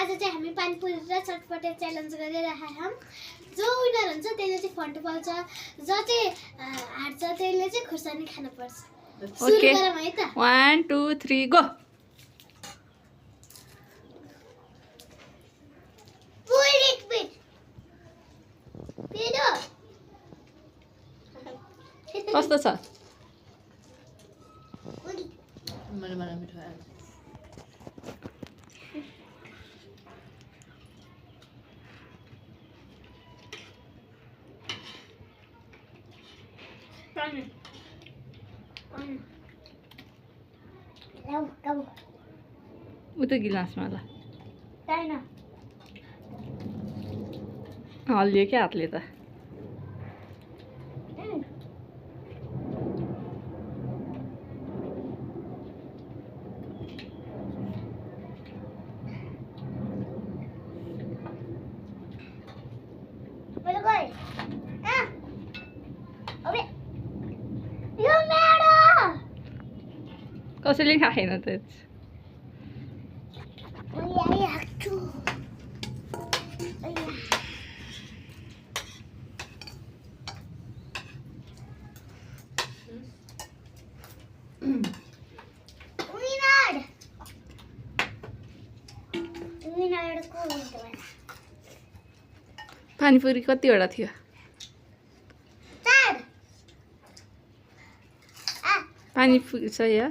आज चाहिँ हामी पानीपुरी र चटपटे च्यालेन्ज गरिरहेका छौँ। जो विनर हुन्छ त्यसले चाहिँ फन्ट पाउँछ, जो चाहिँ हार्छ त्यसले चाहिँ खुर्सानी खानु पर्छ। सुरु गरौँ है त। 1 2 3 गो। कस्तो छ? मलाई मिठो आयो। उता गिलासमा ल हल्लियो क्या हातले त। कसैले खाएन त। पानीपुरी कतिवटा थियो? पानीपुरी छ या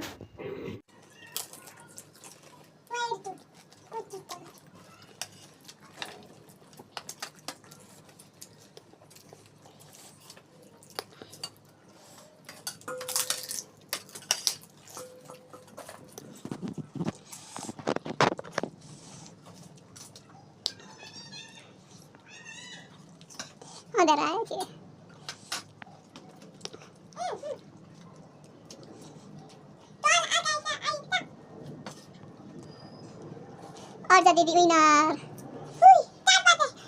Ada aja. और जा दीदी विनर।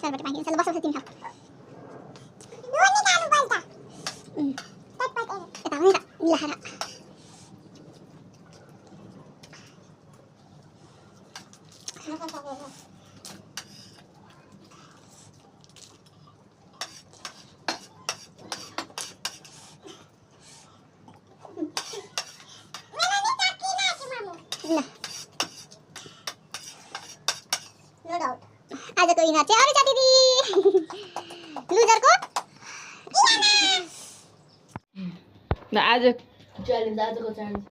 चल बटे पानी चल बस बस 3 खाओ। दोनी खानु पर्छ। यता हुन्छ लहरा। आजको विनर चाहिँ अरू छ दिदी। लुजरको आज च्यालेन्ज आजको च्यालेन्ज